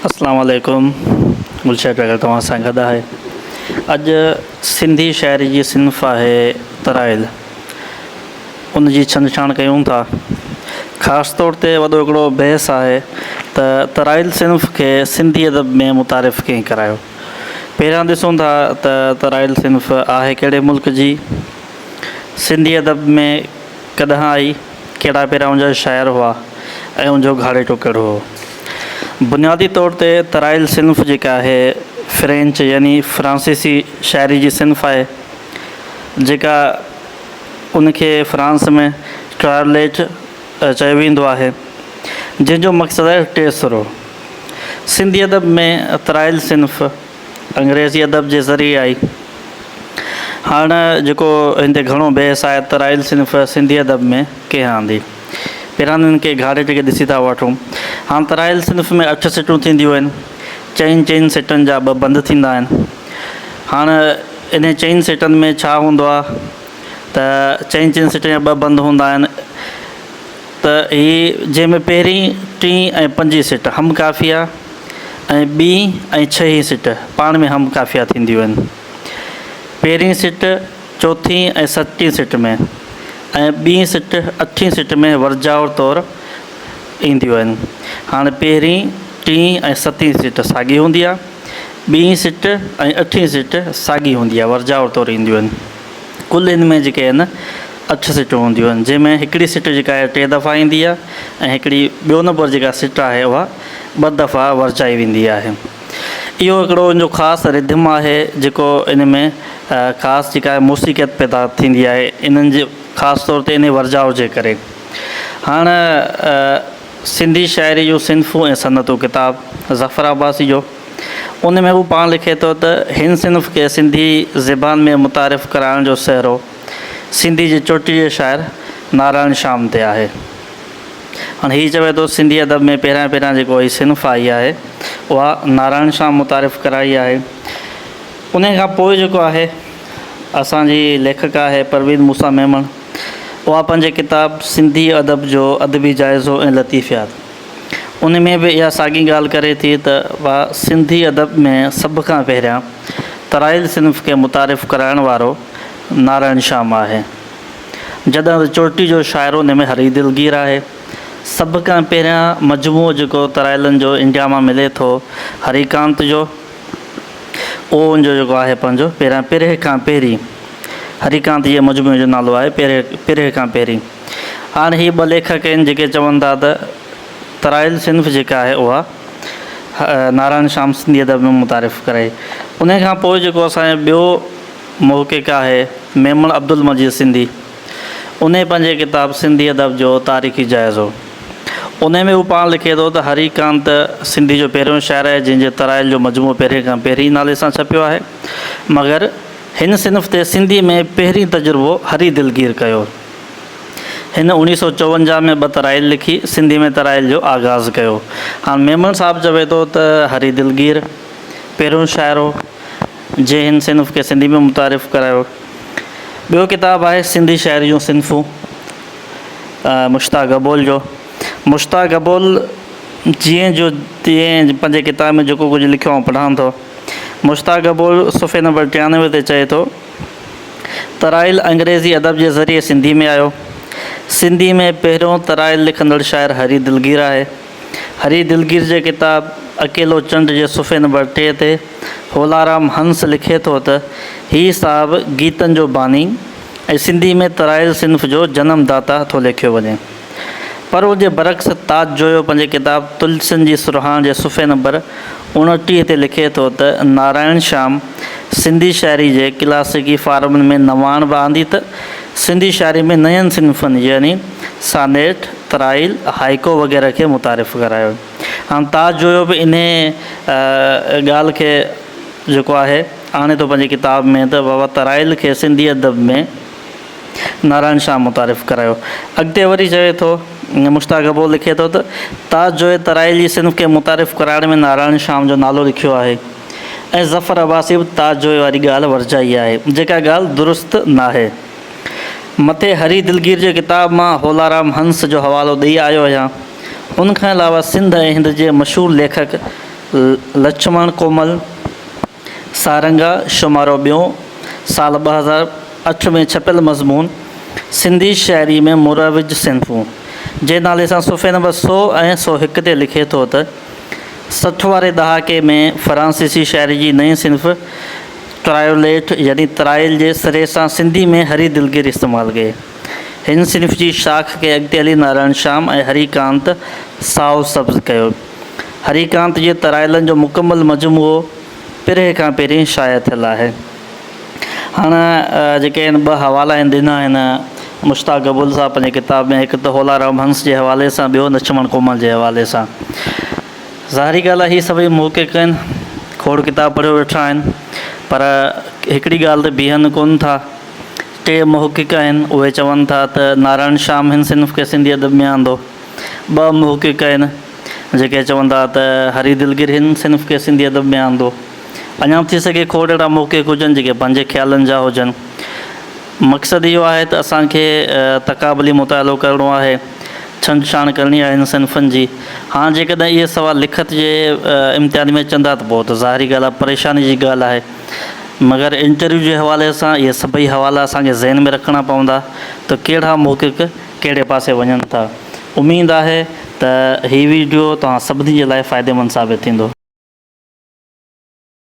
اسلام عليڪم گلشير پيغل توهان سان گڏ آهي اڄ سنڌي شاعري جي صنف آهي ترائيل ان جي ڇنڊڇاڻ ڪيون ٿا خاص طور تي وڏو هڪڙو بحث آهي ته ترائيل صنف کي سنڌي ادب ۾ متعارف ڪنهن ڪرايو پهريان ڏسون ٿا ته ترائيل صنف آهي ڪهڙي ملڪ جي سنڌي ادب ۾ ڪڏهن آئي، ڪهڙا پهريان ان جا شاعر هئا ۽ ان جو گهاڙيٽو ڪهڙو هو. بنيادي طور تي ترائيل صنف جيڪا آهي فرينچ يعني فرانسيسي شاعري جي صنف آهي جيڪا ان کي فرانس ۾ ٽرائليٽ چيو ويندو آهي جنهن جو مقصد آهي ٽيسرو. سنڌي ادب ۾ ترائيل صنف انگريزي ادب جي ذريعي آئي. هاڻ جيڪو هن تي گهڻو بحث آهي ته رائل صنف سنڌي ادب ۾ ڪنهن آندي. پهريان هن کي گهاڙيٽي کي ڏسي ٿا وٺون. هاڻ ته رائل صنف ۾ اٺ سٽون ٿينديون آهن. چئن چئن سٽن جا ٻه بند ٿيندا آهن. هاڻ انهي چئن سٽن ۾ ڇا هوندو آهي ته چئن چئن سٽن جا ٻه بند هوندا آهن ته هي جنهن ۾ پهرين، ٽين ۽ پنجين سٽ هم قافيه ۽ ٻي ۽ ڇهين سٽ پاڻ ۾ هم قافيه ٿينديون آهن. پهرين سٽ چوٿين ۽ ستين سٽ ۾ ۽ ٻي سٽ اٺين سٽ ۾ ورجاء طور اينديون آهن. هاڻي پهرين، ٽين ۽ ستين سٽ ساڳي هوندي آهي. ٻي سٽ ۽ اٺين سٽ ساڳي هوندي آهي، ورجاء طور اينديون آهن. ڪل ان ۾ جيڪي آهن اٺ سٽون هونديون آهن، جنهن ۾ هڪڙي سٽ جيڪا آهي ٽي دفعا ايندي آهي ۽ هڪڙي ٻيو نمبر جيڪا سٽ آهي اها ٻه دفعا ورجائي ويندي آهي. اهو هڪڙو ان جو خاص رڌم آهي جيڪو ان ۾ خاص جيڪا آهي موسيقيت پيدا ٿيندي آهي انهن جي خاص طور تي انهي ورجاء جي ڪري. هاڻ سنڌي شاعري جون صنفون ۽ صنعتون ڪتاب ظفر عباسي جو ان ۾ هو پاڻ لکي ٿو ته هن صنف کي سنڌي زبان ۾ متعارف ڪرائڻ جو سهرو سنڌي جي چوٽي جي شاعر نارائڻ شيام تي آهي. هاڻ هي چوي ٿو سنڌي ادب ۾ پهريان پهريان جيڪو هي صنف آئي آهي اها نارائڻ شيام متعارف ڪرائي آهي. انهي کان پوء جيڪو آهي اسان جي ليکڪا آهي پروين موسيٰ ميمڻ اها پنهنجي ڪتاب سنڌي ادب جو ادبي جائزو ۽ لطيفيات ان ۾ به اها ساڳي ڳالهه ڪري ٿي ته اها سنڌي ادب ۾ سڀ کان پهريان ترائيل صنف کي متعارف ڪرائڻ وارو نارائڻ شيام آهي. جڏهن ته چوٽي جو شاعر ان ۾ هري دلگير آهي. سڀ کان پهريان مجموعو جيڪو ترائيلن جو انڊيا مان ملي ٿو هري ڪانت جو اهو ان جو جيڪو آهي پنهنجو پهريان پرهه کان پهرين هري ڪانت جي مجموعي جو نالو آهي پرهه پرهه کان پهرين. هاڻ هي ٻه ليکڪ آهن جيڪي چون ٿا ته ترائيل صنف جيڪا آهي اها نارائڻ شيام سنڌي ادب ۾ متعارف ڪرائي. انهي کان پوء جيڪو اسان جو ٻيو محقق آهي ميمڻ عبدالمجيد سنڌي انهي پنهنجي ڪتاب سنڌي ادب جو تاريخي جائزو انهي ۾ هو پاڻ لکي ٿو ته هري ڪانت سنڌي جو پهريون شاعر آهي جنهن جي ترائيل جو مجموعو پهرين کان پهرين نالي سان ڇپيو آهي مگر هن صنف تي سنڌي ۾ پهرين تجربو هري دلگير ڪيو. هن اوڻيهه سئو چوونجاهه ۾ ٻه ترائيل لکي سنڌي ۾ ترائيل جو آغاز ڪيو. هاڻ ميمڻ صاحب چوي ٿو ته هري دلگير پهريون شاعر هو جنهن هن صنف کي سنڌي ۾ متعارف ڪرايو. ٻيو ڪتاب آهي سنڌي شاعري جون صنفون مشتاق گبول جو. مشتاق گبول جيئن جو تيئن پنهنجي ڪتاب ۾ جيڪو ڪجهه لکيو آئون پڙهان ٿو. مشتاق گبول صفحي نمبر 93 تي چئي ٿو. ترائيل انگريزي ادب جي ذريعي سنڌي ۾ آيو. سنڌي ۾ پهريون ترائيل لکندڙ شاعر هري دلگير آهي. هري دلگير جي ڪتاب اڪيلو چنڊ جي صفحي نمبر 3 تي هولارام هنس لکي ٿو ته هي صاحب گيتن جو باني ۽ سنڌي ۾ ترائيل صنف جو جنم داتا ٿو ليکيو وڃي. پر ان جي برعڪس تاج جويو پنهنجي ڪتاب تلسين جي سرهاڻ جي صفحي نمبر 29 تي لکي ٿو ته نارائڻ شيام سنڌي شاعري جي ڪلاسيڪي فارمن ۾ نواڻ به آندي ته سنڌي شاعري ۾ نين صنفن يعني سانيٽ، ترائيل، هائيڪو وغيره کي متعارف ڪرايو. هاڻ تاج جويو به انهي ڳالهه کي جيڪو آهي آڻي ٿو پنهنجي ڪتاب ۾ ته بابا ترائيل کي سنڌي ادب ۾ نارائڻ شاهه متعارف ڪرايو. اڳتي وري چوي ٿو، مشتاق ابو لکي ٿو ته، تاج جويي ترائيل جي صنف کي متعارف ڪرائڻ ۾ نارائڻ شيام جو نالو لکيو آهي ۽ ظفر عباسي به تاج جويي واري ڳالهه ورجائي آهي، جيڪا ڳالهه درست ناهي. مٿي هري دلگير جي ڪتاب مان هولارام هنس جو حوالو ڏئي آيو آهيان. ان کان علاوه سنڌ ۽ هند جي مشهور ليکڪ لڇمڻ ڪومل سارنگا شمارو ٻيون، سال 2008 ۾ ڇپيل مضمون سنڌي شاعري ۾ مروج صنفون جي نالي سان صفحي نمبر 100 ۽ 101 تي لکي ٿو ته، 60 واري ڏهاڪي ۾ فرانسيسي شاعري جي نئين صنف ٽرائيوليٽ يعني ترائيل جي سري سان سنڌي ۾ هري دلگير استعمال ڪئي. هن صنف جي شاخ کي اڳتي هلي نارائڻ شيام ۽ هري ڪانت سائو سبز ڪيو. هري ڪانت جي ترائيلن جو مڪمل مجموعو پرهه کان پهرين شايع ٿيل آهي. هاڻ جيڪي هن ٻه حوالا هن ڏنا آهن مشتاق گبول صاحب پنهنجي ڪتاب ۾ هڪ ته هولارام هنس جي حوالي سان ٻيو لڇمڻ ڪومل جي حوالي سان. ظاهري ڳالهه آهي هي سڀئي محقق آهن کوڙ ڪتاب پڙهيو ويٺا آهن پر هڪڙي ڳالهه تي بيهن ڪونه ٿا. ٽي محقق آهن اهي چون ٿا ته نارائڻ شيام هن صنف کي سنڌي ادب ۾ آندو. ٻه محقق آهن جيڪي چون ٿا ته هري دلگير هن صنف کي سنڌي ادب ۾ آندو. اڃا به ٿي سگهي کوڙ اهڙا محقق هجن جيڪي پنهنجي خيالن جا هجن. مقصد اهو آهي ته اسان کي تقابلي مطالعو ڪرڻو آهي، ڇنڊڇاڻ ڪرڻي آهي هن صنفن جي. هاڻ جيڪڏهن اهي سوال لکت جي امتحان ۾ اچن ٿا ته پوء ته ظاهري ڳالهه آهي پريشاني جي ڳالهه آهي. مگر انٽرويو جي حوالي سان اهي سڀئي حوالا اسان کي ذهن ۾ رکڻا پوندا ته ڪهڙا محقق ڪهڙي پاسي وڃن ٿا. اميد آهي ته هي ويڊيو توهان سڀني جي لاء فائديمند ثابت ٿيندو.